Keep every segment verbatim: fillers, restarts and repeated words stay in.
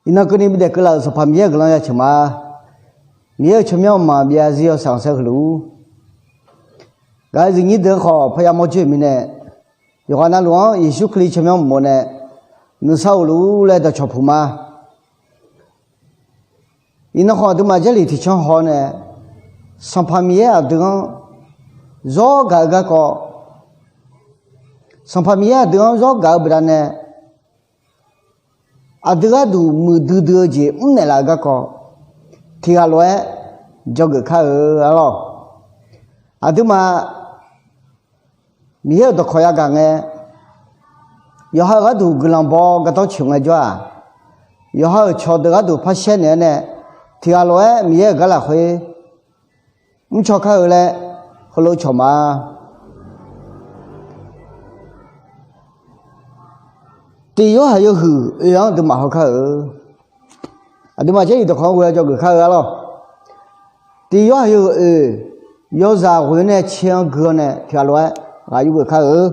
Iqnan keuvni bidaef keuvlaf-euq Sanqpaq Miqyaer-euq guiqlanq ya ceuq ma. Miqyaer-euq tsawrmyanr mqmaq byav zir yawshaef khanqsaer heulof-ur, gaq-euq zifnyir deuq-anr khawf parya mawr joer-euq mirnae, yawqghaq navluf-anr Yeqsur Kali tsawrmyanr mq-eu nae nuisar of luf-ur laer dawqcawq puq ma. Iqnan khawf aqduimaf Jarlif tiqcanr haw-awr nae, Sanqpaq Miqyaer aqdui-anr zawr gaq-eu garkawv, Sanqpaq Miqyaer aqdui-anr zawr gaq-eu baqdanae, aqdui gharduq muiqdui dui-eu jeq mrnaeq laf-eu garkawv tiq ghaq lof-aer dzawgeuf kar-eu arlawr. Aqduimaf Miqyaer-euq dawqkawq yagaq ngae, yawqha-euq gharduq guiqlanq baw gardanr coeq ngaejawr-aq, yawqha-euq cawqdeuq gharduq par shaer naeq-aer nae, tiq ghaq lof-aer Miqyaer-euq gar lafkhoer mrcaw kar-eu laer heulof cawq ma. Tiq Yorhaq yawhuiq oe-anr aqduimaf haw kar-eu. Aqduimaf Jarlif dawqkawq-anr ghoe-awr dzawgeuf kar-eu arlawr. Tiq Yorhaq yawhuiq oe, yawzaq ghoe nae caer-anr gui-awr nae tiq ghaq lof-aer ghaq yurgeuf kar-eu.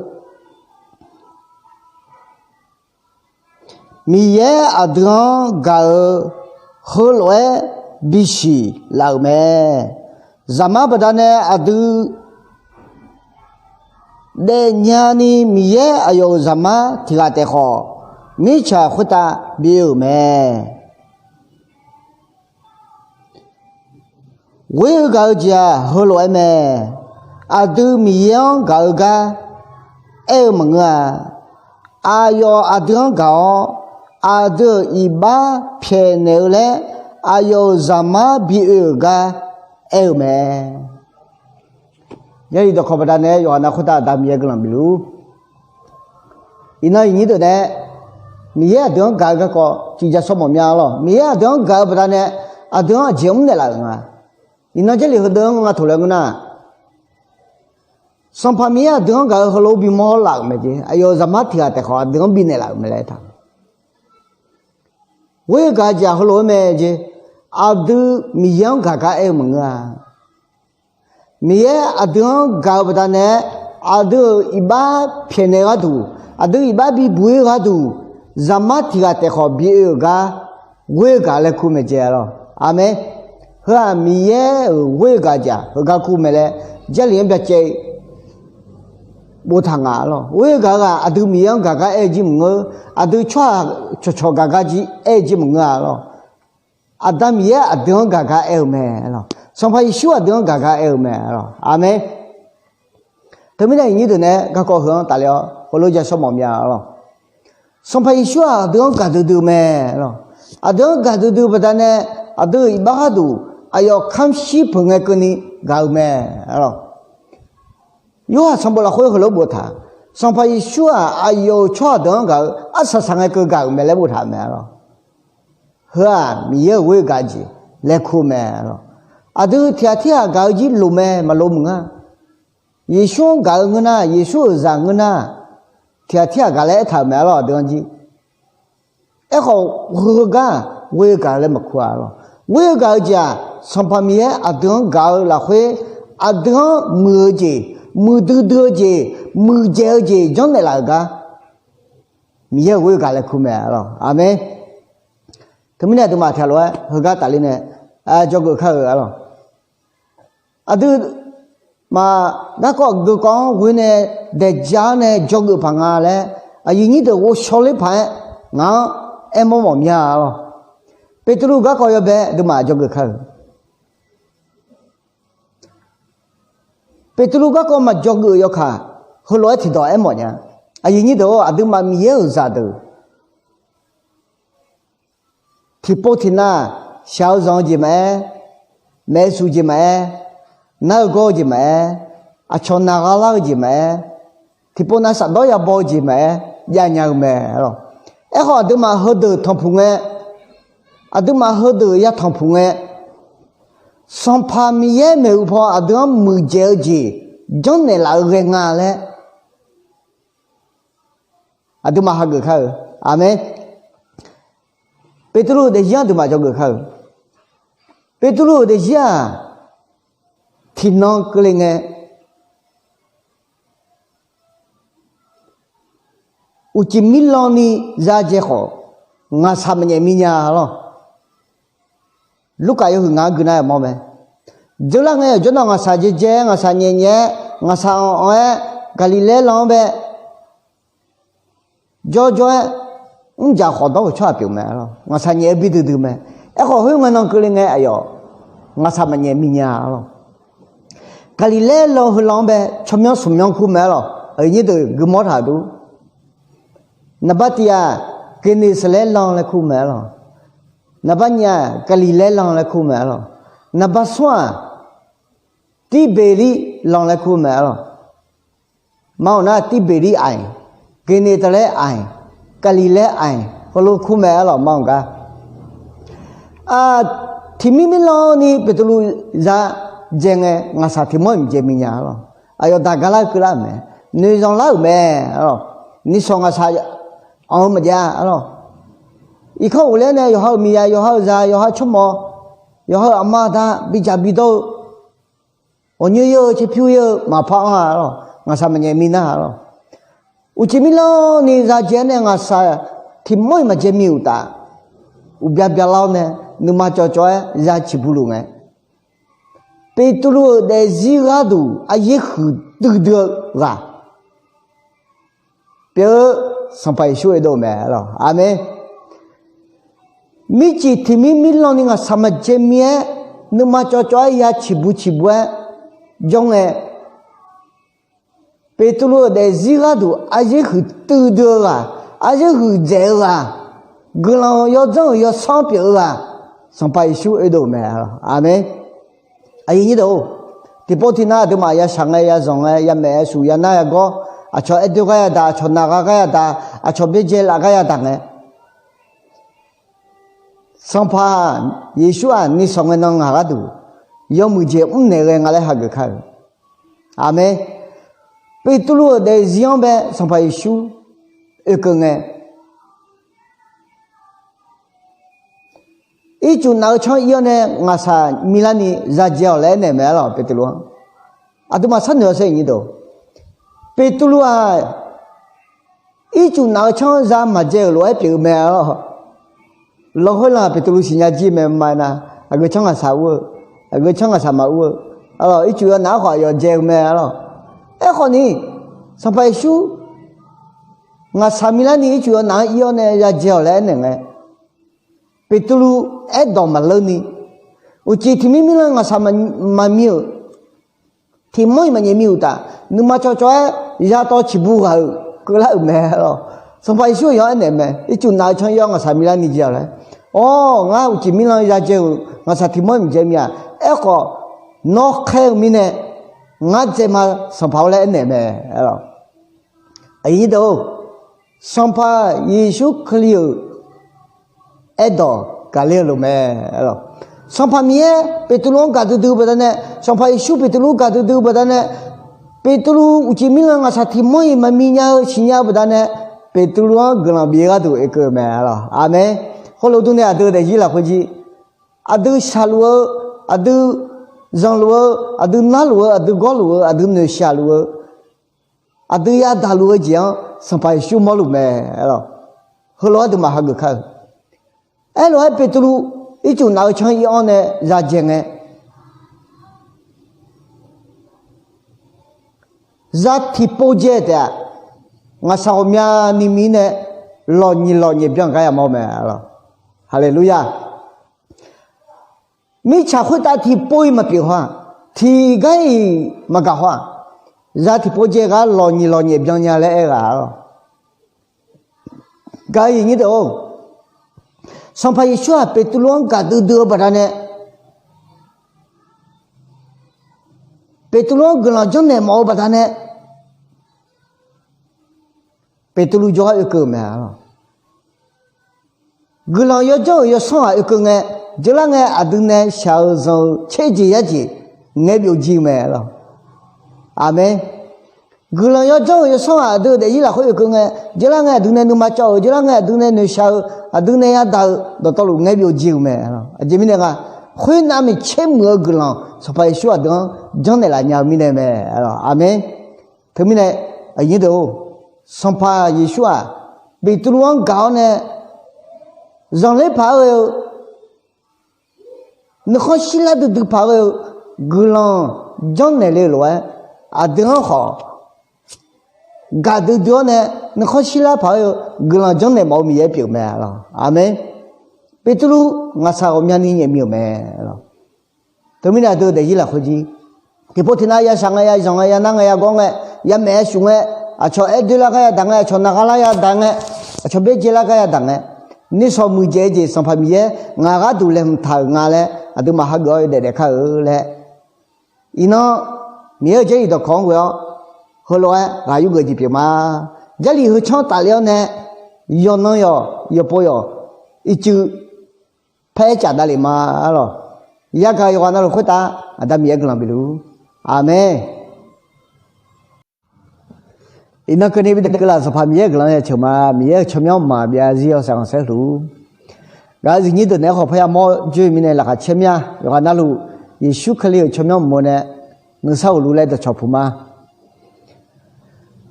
Miqyaer aqdui-anr gaq-eu heulof-aer bisiq laf-euq mae. Zaqmar baqdanae aqdui daefnya ni Miqyaer aqyawf-euq Zaqmar tiq ghaq taef khawf, mirtsaq khoertav bi oe-euq mae. Ghoer-eu gaq-eu jeq-aq heulof-aer mae. Aqdui Miqyaer-anr gaq-eu gar aer-eu maqngeur-a. Aqyawf aqdui-anr gaq-awr, aqdui-euq iqbax pyaeqnaeq-eu laer aqyawf-euq Zaqmar bi oe-euq gar aer-eu mae. Jarlif dawqkawq baqdanae yawqghaq nav khoertav Aqda Miqyaer guiqlanq bif luf-ur. Iqnan iqnyir deuq nae Miqyaer aqdui-anr gaq-eu garkawv tiq ja shawr mawf mya arlawr. Miqyaer aqdui-anr gaq-eu baqdanae aqdui-anr aqjeq mrnaeq laf-euq nga. Iqnan Jarlif heudeuq-anr nga taq laer ngeur nar, Sanqpaq Miqyaer aqdui-anr gaq-eu heulof-aer bimawr laf-euq mae jeq. Aqyawf-euq Zaqmar tiq ghaq taef khawf aqdui-anr binaeq laf-euq mae laer aertaq. Ghoer-eu gaq-eu jeq-aq heulof-aer mae jeq. Aqdui Miqyaer-anr gaq gar aer-eu maqngeur-a. Miqyaer aqdui-anr gaq-eu baqdanae, aqdui-euq iqbax pyaeqnaeq gharduq, aqdui iqbax bibuq-ir gharduq, Zaqmar tiq ghaq taef khawf bi oe-euq gar ghoer-eu gaq laer kur mae jeq arlawr. Aqmeq. Heu-aq Miqyaer-euq ghoer-eu gaq jeq-aq heugar kur mae laer Jarlif-anr byacaev boftaq nga arlawr. Ghoer-eu gaq-eu-aq aqdui Miqyaer-anr gaq gar aer-eu jir maqngeur. Aqdui tsawrhaq cawqcawq gaq gar jir aer-eu jir maqngeur-a arlawr. Aqda Miqyaer aqdui-anr gaq gar aer-eu mae arlawr. Sanqpaq Yeqsur aqdui-anr gaq gar aer-eu mae arlawr. Aqmeq. Teumirnae iqnyir deuq nae garkawv heu-anr tafler-awr heulof ja shawr mawf mya arlawr. Sanqpaq Yeqsur-aq aqdui-anr gaqdui dui-eu mae arlawr. Aqdui-anr gaqdui dui-eu baqdanae, aqdui-euq iqbax gharduq aqyawf kamr shir peuq ngae keuvni gaq-eu mae arlawr. Yorhaq sanqbof lafkhoer heulof boftaq, Sanqpaq Yeqsur-aq aqyawf-euq tsawrhaq deuq-anr gaq-eu arsaq saq ngae keuv gaq-euq mae laer boftaq-euq mae arlawr. Heu-aq Miqyaer-euq ghoer-eu gaq jeq laer kur-eu mae arlawr. Aqdui tiq ghaq tirghaq gaq-eu jir loq mae maqloq maqngeur. Yeqsur-anr gaq-eu ngeur nar, Yeqsur-euq zaq ngeur nar, tiq ghaq tirghaq gaq laer aertaq-euq mae arlawr aqdui-anr jir. Aerkhawf heugar ghoer-eu gaq laer maqkur-a arlawr. Ghoer-eu gaq-eu jeq-aq Sanqpaq Miqyaer aqdui-anr gaq-eu lafkhoer, aqdui-anr muiq-eu jeq, muiqdui dui-eu jeq, muiqdzaeq-eu jeq janrnaeq laf-euq gar Miqyaer-euq ghoer-eu gaq laer kur mae arlawr. Aqmeq. Teumirnae aqduimaf tiq ghaq lof-aer heugar tafler nae dzawgeuf kar-eu arlawr. Aqduimaf garkawv geukawv-anr ghoe nae daeq ja-awr nae dzawgeuf paq nga laer aqyuif nyir deuq ghovshaw ler paq-aer ngaq-anr aermawr mawf mya arlawr. Beqtuvluv garkawv yawbae aqduimaf dzawgeuf kar-eu. Beqtuvluv garkawv maqdzawgeuf-euq yawkaq heulof-aer tiqdawq aermawf nya. Aqyuif nyir deuq-or, aqduimaf Miqyaer-euq zaqdeuq tiqpov tiqnav shaq-eu zanq-eu jeq maqaer, maeqsuq jeq maqaer, nar-eu gawr-eu jeq maqaer, aqcawq naq gha lar-eu jeq maqaer, tiqpov nav safdawr yabaw-eu jeq maqaer javnya-eu mae arlawr. Aerkhawf aqduimaf heudeuq tanqpuq ngae, aqduimaf heudeuq yatanqpuq ngae, Sanqpaq Miqyaer maeqhu paw aqdui-anr muiqdzaeq-eu jeq janrnaeq laf-eu ghae nga laer aqduimaf hageuf kar-eu. Aqmeq. Beqtuvluv-euq daefzir-anr aqduimaf dzawgeuf kar-eu. Beqtuvluv-euq daefzir-aq tiqnan keuvle ngae, uqcif mirlan ni zadzae khawf, ngaqshaq maqnyaef mi nya lawr. Lurkaf yawhuiq ngaq-anr gui nar-aer mawr mae. Dzeurlar ngae, aqjox nawq ngaqshaq dzaedzae-aer, ngaqshaq nyaefnyaef-aer, ngaqshaq anq-anq-aer, Gaqliqlaer lan-anr bae jawrjawr-aer, mrjaf khawf dawr-euq tsawrhaq pyeuf mae lawr. Ngaqshaq nyaef-eu bi duidui mae. Aerkhawf, khoerngae nan keuvle ngae aqyawf ngaqshaq maqnyaef mi nya lawr. Gaqliqlaer lan heulan-anr bae tsawrmyanr smqmyanr kur mae lawr. Aqyuif nyir deuq guimawr taq dur. Naqbar tiq-aq, Geqneqsaqlaer lan laer kur mae lawr. Naqbar nyiq-aq, Gaqliqlaer lan laer kur mae lawr. Naqbar smr-aq, Tirbeqlir lan laer kur mae lawr. Mar-awq nar, Tirbeqlir aq-iq, Geqneqsaqlaer aq-iq, Gaqliqlaer aq-iq, heulof kur mae lawr. Mar-awq gar, tiqmir mirlanr ni Beqtuvluv za dzae ngae, ngaqshaq tiq mawr-iq maqdzae mi nya lawr. Aqyawf daq gar lar keuvlar-euq mae. Noeqzanq lar-euq mae lawr. Nishawq ngaqshaq anq-eu maqjav lawr. Irkanr ghofler nae yawqha-euq miqzaq, yawqha-euq zaq, yawqha tsawrmawq, yawqha-euq aqma aqda bidzaq bidawr-eu, ghawqnyoer ir-eu, tserpyur ir-eu maqpar anr-a lawr. Ngaqshaq maqnyaef mi nar-a lawr. Uqcif mirlanr ni za dzae-aer nae ngaqshaq tiq mawr-iq maqdzae mi uqtaf, uqbya byalar-awr nae nuima cawvcawv-aer ya ciqbu luf ngae, Beqtuvluv-euq daefzir gharduq aryaer huiq duidui-eu ghaq pyeuf-eu Sanqpaq Yeqsur oedov mae lawr. Aqmeq. Mircif tiqmir mirlanr ni ngaqshaq maqdzae mi-aer, nuima cawvcawv-aer ya ciqbu ciqbu-aer jawr ngae, Beqtuvluv-euq daefzir gharduq aryaer huiq duidui-eu ghaq, aryaer huiq dzaeq-eu ghaq, guiqlanq yawdzanr-euq yawsanr pyeuf-eu ghaq, Sanqpaq Yeqsur oedov mae lawr. Aqmeq. Aqyuif nyir deuq-or, tiqpov tiqnav aqduimaf ya shaq ngae, ya zanq ngae, ya maeq ya shuf, ya nar ya gawr, aqcawq aer doer gar yadaq, aqcawq naq ghaq gar yadaq, aqcawq byaerdzae laf gar yadaq ngae, Sanqpaq Yeqsur-aq, nishawq ngae nan ngaq gharduq yawmuiq jeq mrnaeq ghae nga laer hageuf kar-euq. Aqmeq. Beqtuvluv-euq daefzir-anr bae Sanqpaq Yeqsur oekeuv ngae, ircuf naf-eu canr ir-awr nae ngaqshaq milarni za dzae-awq laer aernaeq mae-a lawq, Beqtuvluv-anr. Aqduimaf sharnoeq-awr sher, aqnyir deuq. Beqtuvluv-aq, ircuf naf-eu canr za maqdzae-euq lof-aer pyeuf-eu mae-a lawq. Lanq khoerlanq Beqtuvluv siqnya jir mae ma-aer nar, aqgeu canr ngaqshaq ur-eu, aqgeu canr ngaqshaq maqur-eu, a lawq, ircuf yawnaf-anr khawf aqyawf dzae-eu mae-a lawq. Aerkhawf ni, Sanqpaq Yeqsur ngaqshaq milarni ircuf yawnaf-anr ir-awr nae ya dzae-awq laer aernaeq ngae, Beqtuvluv aerdawq maqleur ni, uqcif tiqmir mirlanr ngaqshaq maqmir-euq, tiq mawr-iq maqnyaef mi uqtaf, nuima cawvcawv-aer yatawv ciqbu ghaq-euq keuvlar-euq mae-a lawq. Sanqpaq Yeqsur-euq yawr aernaeq mae, ircuf naf-eu canr ir-awr ngaqshaq milarni dzae-awq laer. Awr, ngar uqcif mirlanr ya dzae-euq ngaqshaq tiq mawr-iq maqdzae mir-a. Aerkhawf, nawr khaer-eu mirnae ngar dzae ma, Sanqpaq-or laer aernaeq mae, a lawq. Aqyuif nyir deuq-or, Sanqpaq Yeqsur Kali-euq aerdawq gaqler-eu lof mae, a lawq. Sanqpaq Miqyaer Beqtuvluv-anr gaqdui dui-eu baqdanae, Sanqpaq Yeqsur Beqtuvluv-anr gaqdui dui-eu baqdanae, Beqtuvluv uqcif mirlanr ngaqshaq tiq mawr-iq maqmi nya-eu siqnya-eu baqdanae, Beqtuvluv-anr guiqlanq bif-eu gharduq oekeuv-eu mae, a lawq. Aqmeq. Khoerlof durni aqdui daefzir lafkhoer jir, aqdui shaqluf-eu, aqdui zanqluf-eu, aqdui narluf-eu, aqdui gawrluf-eu, aqdui noeqshaq luf-eu, aqdui yadaq luf-eu jeq-anr Sanqpaq Yeqsur mawrluf mae, a lawq. Heulof-aer aqduimaf hageuf kar-eu. Aerlof-aer Beqtuvluv ircuf naf-eu canr ir-awr nae ya dzae ngae, za tiqpov dzae taef-aq, ngaqshaq ghawqmyani mir nae lawqnyiq lawqnyaef byan gar yamawr mae, a lawq. Haleluya. Mirtsaq khoertav tiqpov-iq maqpyeuf haw-aq, tiqgar-iq maqgaq haw-aq, za tiqpov dzae gar lawqnyiq lawqnyaef byan nya laer aer ghaq-a lawq. Gaq-eu aqnyir deuq-or, Sanqpaq Yeqsur-aq Beqtuvluv-anr gaqdui dui-eu baqdanae, Beqtuvluv-anr guiqlanq janrnaeq mawf-eu baqdanae, Beqtuvluv jawrgar oekeuv-eu mae, a lawq. Guiqlanq yawjanr-euq yawsanr ghaq oekeuv ngae, dzeurlar ngae aqdui nae shaq-eu zanq-eu tser jeq yar jeq ngae byov jir-eu mae, a lawq. Aqmeq. Guiqlanq yawjanr-euq yawsanr ghaq aqdui-euq daefzir lafkhoer oekeuv ngae, dzeurlar ngae aqdui nae nuima cawv-euq, dzeurlar ngae aqdui nae noeqshaq-eu, aqdui nae yadaq-eu dawqtawvluf ngae byov jir-eu mae, a lawq. Aqjeq mirnae nga, khoernav miqtser muiq-eu guiqlanq Sanqpaq Yeqsur aqdui-anr janrnaeq laf nya-eu mirnae mae, a lawq. Aqmeq. Teumirnae, aqnyir deuq-or, Sanqpaq Yeqsur-aq Beqtuvluv-anr gaq-awr nae Zanqler paq-aer ghae-eu, nuikhanr shirlar duidui paq-aer ghae-eu guiqlanq janrnaeq le-eu lof-aer, aqdui-anr khawf gaqdui dui-awr nae nuikhanr shirlar paq-aer ghae-eu guiqlanq janrnaeq mawf-eu Miqyaer pyeuf-eu mae lawq. Aqmeq. Beqtuvluv ngaqshaq ghawqmyani nyaef mi-euq mae lawq. Teumirnae aqdui-eu daefzir lafkhoer jir, tiqpov tiqnav ya shaq ngae, ya zanq ngae, ya nar ngae, ya gawr ngae, ya maef ya shuf ngae, aqcawq aer doer lar gar yadaq ngae, aqcawq naqgha lar yadaq ngae, aqcawq byaerdzae lar gar yadaq ngae, nishawq muiqdzaeq-eu jeq Sanqpaq Miqyaer ngaq gharduq laeqhmq taq-euq nga laer aqduimaf hageuf-awr yawdaef daef kar-eu laer, iqnan Miqyaer-euq Jarlif dawqkawq-anr ghoe-awr heulof-aer ghaq yurgeuf jeq pyeuf ma. Jarlif heu canr tafler-awr nae yawqnan yawq yawqpov yawq ircuf paer caf davlef ma lawq. Yagaq yawqghaq navluf khoertav Aqda Miqyaer guiqlanq bifluf-ur. Aqmeq. Iqnan keuvni bidaq keuvlaf Sanqpaq Miqyaer-euq guiqlanq ya ceuq ma. Miqyaer-euq tsawrmyanr mqmaq byav zir-awr saeqkhanq saerluf. Gaq-eu zifnyir deuq naeq-aer khawf parya mawr joe mirnae laqkhaq caer mya. Yawqghaq navluf Yeqsur Kali-euq tsawrmyanr mqmaq nae nuisar uqluf laer dawqcawq puq ma.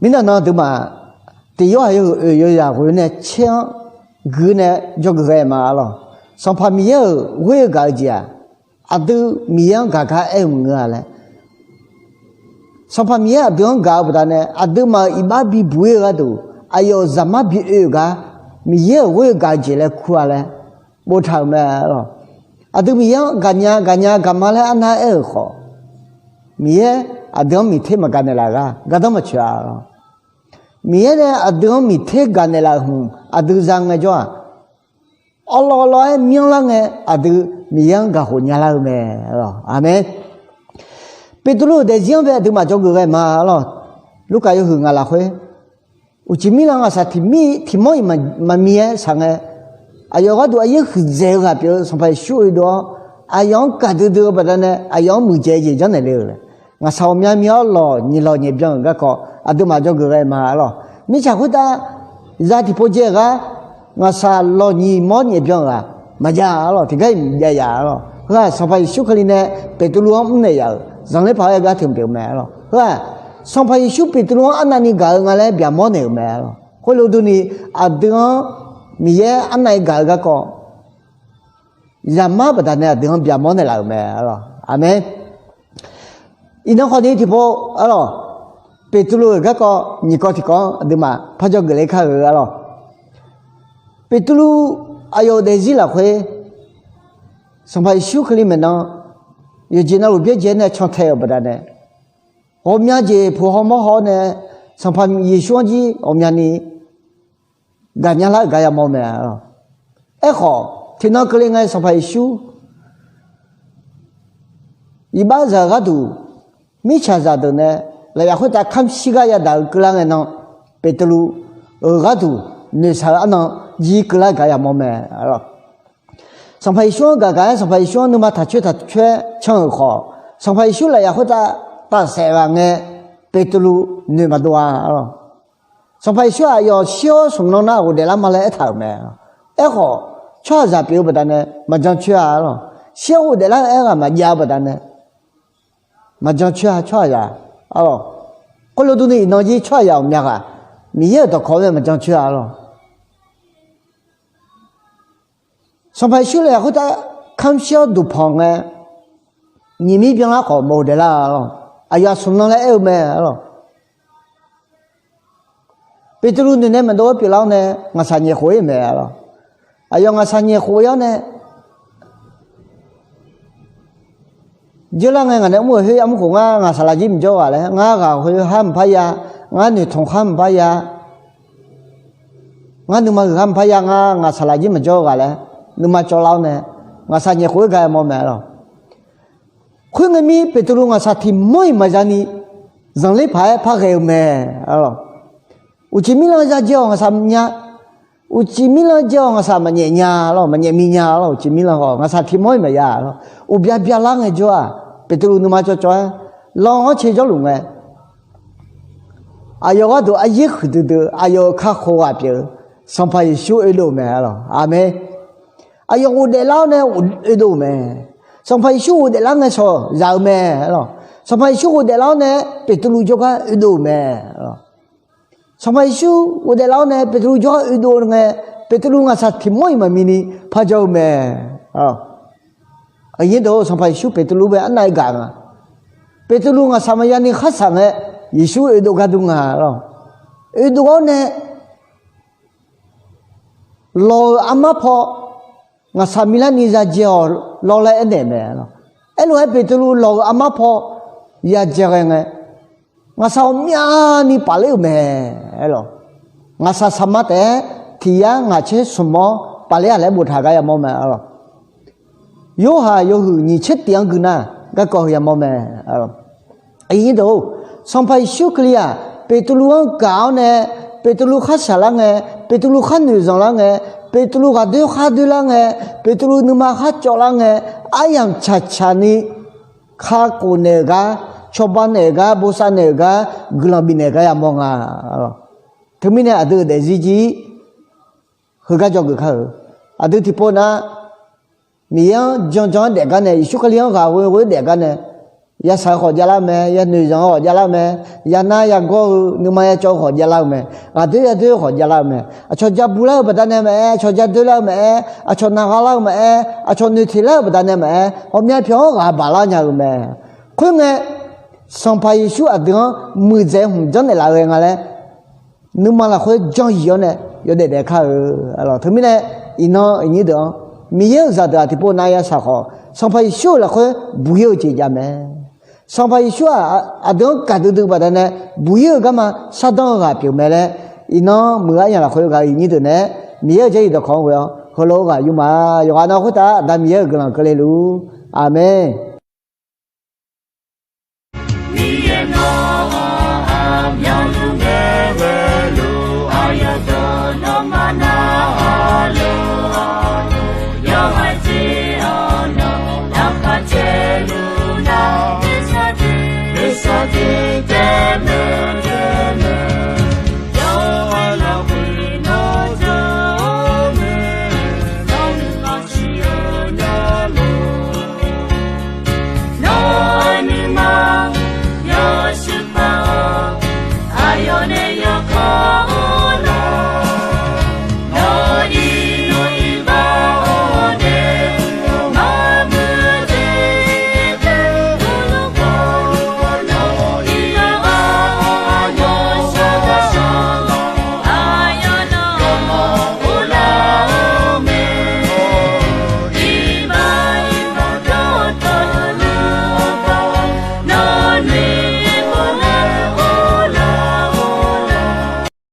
Mirnan nan aqduimaf tiq yorhaq yawhuiq oeq yawzaq ghoeq nae caer-anr guiq nae dzawgeuf ghae ma lawq. Sanqpaq Miqyaer-euq ghoer-eu gaq-eu jeq-aq, aqdui Miqyaer-anr gaq gar aer-eu maqngeur-a laer, Sanqpaq Miqyaer aqdui-anr gaq-eu baqdanae aqduimaf-euq iqbax bibuq-ir-eu gharduq aqyawf-euq zaqmar bi oe-euq gar Miqyaer-euq ghoer-eu gaq-eu jeq laer kur-a laer boftaq-euq mae lawq. Aqdui Miqyaer-anr gaqnya gaqnya gaqma laer arnav aer-euq khawf, Miqyaer aqdui-anr miqter maqgaq naeqlaf-euq gar gardanr maqtsoeq-a lawq. Miqyaer nae aqdui-anr miqter gaq naeqlaf-euq hmq aqdui za ngaejawr-aq, awrlawv lawv-aer myanrlar ngae aqdui Miqyaer-anr gaqkhof nyalar-eu mae. Aqmeq. Beqtuvluv-euq daefzir-anr bae aqduimaf dzawgeuf ghae ma lawq. Lurkaf yawhuiq ngaq lafkhoer, uqcif mirlan ngaqshaq tiq mir tiq mawr-iq maqmi-aer shaq ngae, aqyawf gharduq aryaer huiqdzaeq-eu ghaq pyeuf-eu Sanqpaq Yeqsur oedov-awr, aqyawf-anr gaqdui dui-eu baqdanae aqyawf-anr muiqdzaeq-eu jeq janrnaeq le-euq laer, ngaqshaq ghawqmya mir-awr lawq nyiq lawq nyaef byan-euq garkawv aqduimaf dzawgeuf ghae ma lawq. Mirtsaq khoertav za tiqpov dzae-eu gar ngaqshaq lawq nyiq mawr nyaef byan-euq-aq maqjav-a lawq. Tiqgar-iq jav ya lawq. Heu-aq Sanqpaq Yeqsur Kali nae Beqtuvluv-anr mrnaeq yaf-euq zanqler paq-aer gar teumq pyeuf-eu mae lawq. Heu-aq Sanqpaq Yeqsur Beqtuvluv-anr arnavni gaq-eu nga laer byaqmawr naeq-euq mae lawq. Khoerlof durni aqdui-anr Miqyaer arnavni gaq-eu garkawv zaqmar baqdanae aqdui-anr byaqmawr naeqlaf-euq mae lawq. Aqmeq. Iqnan khawfni tiqpov-a lawq, Beqtuvluv-euq garkawv nyiq kawv tiqkawv-anr aqduimaf par dzawgeuf ler kar-eu-a lawq. Beqtuvluv aqyawf-euq daefzir lafkhoer Sanqpaq Yeqsur Kali maeqnan yawqjeq navluf byaerdzae nae cantae-euq baqdanae, ghawqmya jeq puq haw mawr haw-awr nae Sanqpaq Yeqsur-anr jir ghawqmyani gaqnya lar-euq gar yamawr mae lawq. Aerkhawf tiqnan keuvle ngae Sanqpaq Yeqsur iqbaxzaq-euq gharduq mirtsaqzaq deuq nae lafyaf khoertav kamq shir gar yadaq-eu keuvlar ngae nan, Beqtuvluv-euq gharduq noeqshaq-eu arnan jir keuvlar-eu gar yamawr mae lawq. Sanqpaq Yeqsur-anr gaq gaq-aer Sanqpaq Yeqsur-anr nuima taq coer taq coer-aer can-euq khawf, Sanqpaq Yeqsur lafyaf khoertav tafsaef ghaq ngae Beqtuvluv noeq maqdov-a lawq. Sanqpaq Yeqsur aqyawf shir-awr smq nan nar ghofdaef lar ma laer aertaq-euq mae. Aerkhawf tsawrhaqzaq pyeuf-eu baqdanae maqjan coer-a lawq. Shir-awr ghofdaef lar-eu aer ghaq maqjav-eu baqdanae maqjan coer-a tsawrhaqzaq-a lawq. Khoerlof durni iqnan jir tsawrhaqzaq ghawqmya ghaq Miqyaer-euq dawqkawq-anr nae maqjan coer-a lawq. Sanqpaq Yeqsur lafyaf khoertav kamq shir-awr duqpanq ngae nyiq mir byanlar khawf maqghofdaef lar-a lawq. Aqyawf-aq smq nan laer aer-eu mae lawq. Beqtuvluv noeq nae maqdov-aer pyeuflar-awr nae ngaqshaq nyaef khof-ir mae lawq. Aqyawf ngaqshaq nyaef khof-ir-awr nae, dzeurlar ngae ngaq nae mr-euq khoer yamr khof ngar ngaq saqlaq jir maqjawr ghaq laer, ngar ghaq khoer har maqpar ya, ngar noeqtmq khar maqpar ya, ngar nuima huiq khar maqpar ya, ngar ngaq saqlaq jir maqjawr-eu ghaq laer nuima cawvlar-awr nae ngaqshaq nyaef khof-ir gar yamawr mae lawq. Khoerngae mir Beqtuvluv ngaqshaq tiq mawr-iq maqza ni zanqler paq-aer par ghae-eu mae lawq. Uqcif mirlanr ya dzae-awq ngaqshaq nya, uqcif mirlanr dzae-awq ngaqshaq maqnyaef nya lawq, maqnyaef mi nya lawq, uqcif mirlanr khawf ngaqshaq tiq mawr-iq maqya lawq. Uqbya byalar ngaejawr-aq Beqtuvluv nuima cawvcawv-aer lanr-anr cae jawrluf ngae, aqyawf gharduq aryaer huiqdui dui-eu aqyawf-euq kakhof ghaq pyeuf-eu Sanqpaq Yeqsur oedov-eu mae lawq. Aqmeq. Aqyawf ghofdaef lar-awr nae oedov-eu mae. Sanqpaq Yeqsur ghofdaef lar ngae shawq zaq-eu mae lawq. Sanqpaq Yeqsur ghofdaef lar-awr nae Beqtuvluv jawrgar oedov-eu mae lawq. Sanqpaq Yeqsur ghofdaef lar-awr nae Beqtuvluv jawrgar oedov ngae, Beqtuvluv ngaqshaq tiq mawr-iq maqmini par jawr-eu mae. Aqnyir deuq-or, Sanqpaq Yeqsur Beqtuvluv bae arnav-aer gaq nga. Beqtuvluv ngaqshaq maqya ni kharshaq ngae, Yeqsur oedov gar dur nga lawr. Oedov-awr nae lawq-euq armar paw ngaqshaq milar ni yadzae-awq lawr laer aernaeq mae lawr. Aerlof-aer Beqtuvluv lawq-euq armar paw yadzae ghae ngae, ngaqshaq ghawqmyani pafler-euq mae lawr. Ngaqshaq saqma taef-aer tiq yar ngaq tser smq-awr pafler-a laer boftaq gar yamawr mae lawr. Yorhaq yawhuiq nyiq tser tiq-anr gui nar, garkawv heu yamawr mae. Aqnyir deuq-or, Sanqpaq Yeqsur Kali-aq, Beqtuvluv-anr gaq-awr nae, Beqtuvluv kharshaq lar ngae, Beqtuvluv khar noeqzanq lar ngae, Beqtuvluv ghaqdoer khar doer lar ngae, Beqtuvluv nuima khar cawv lar ngae, aryamq tsaqtsaq ni kakhof naeq-euq gar, cawba naeq-euq gar, bosav naeq-euq gar, guiqlanq bifnaeq gar yamawr nga. Teumirnae aqdui-euq daefzir jir heugar dzawgeuf kar-euq. Aqdui tiqpov nar, Miqyaer-anr janjan-aer daefgar nae, Yeqsur Kali-anr ghaq ghoe ghoe-aer daefgar nae, yashaq-eu khawf javlar-eu mae, yanoeqzanq-eu khawf javlar-eu mae, yanar yagawr-eu nuima yacawv-eu khawf javlar-eu mae, ghaqdoer yadoer-eu khawf javlar-eu mae, aqcawq ja bular-eu baqdanae maqaer, aqcawq ja doerlar-eu maqaer, aqcawq naqgha lar-eu maqaer, aqcawq noeqteq lar-eu baqdanae maqaer, ghawqmya pyawq-anr ghaq baqlar nya-eu mae. Khoerngae, Sanqpaq Yeqsur aqdui-anr muiqdzaeq hmq janrnaeq laf-eu ghae nga laer, nuima lafkhoer janr yif-awr nae yawdaef daef kar-euq. Teumirnae, iqnan aqnyir deuq-anr, Miqyaer-euq zaqdeuq-aq tiqpov nav yashaq khawf, Sanqpaq Yeqsur-euq lafkhoer buq-ir-eu jeq jav mae. Sanqpaq Yeqsur-aq, aqdui-anr gaqdui dui baqdanae buq-ir-eu garma sardanr-eu ghaq pyeuf mae laer, iqnan muiq-eu arnyaf lafkhoer ghaq-eu aqnyir deuq naeq-aer, Miqyaer-euq jarlif dawqkawq-anr ghoe-awr heulof-eu ghaq yurma-a. Yawqghaq nan khoertav Aqda Miqyaer-euq guiqlanq keuvle luf-ur. Aqmeq. Miqyaer nawr-aq, aqmyanluf ngae ghaeluf aqyawf dawq nawmaf nar-aq, yawqghaq jeq-awr nawq laqkhaq caevluf nar, nuisar jeq nuisar jeq taef maeq taef maeq, yawqghaq lafkhoer nawr jawr-eu mae, nawr nuima siq-eu nya lor. Nawq-euq nuima yawshuif paq-awr, aqyawf nae yawkawr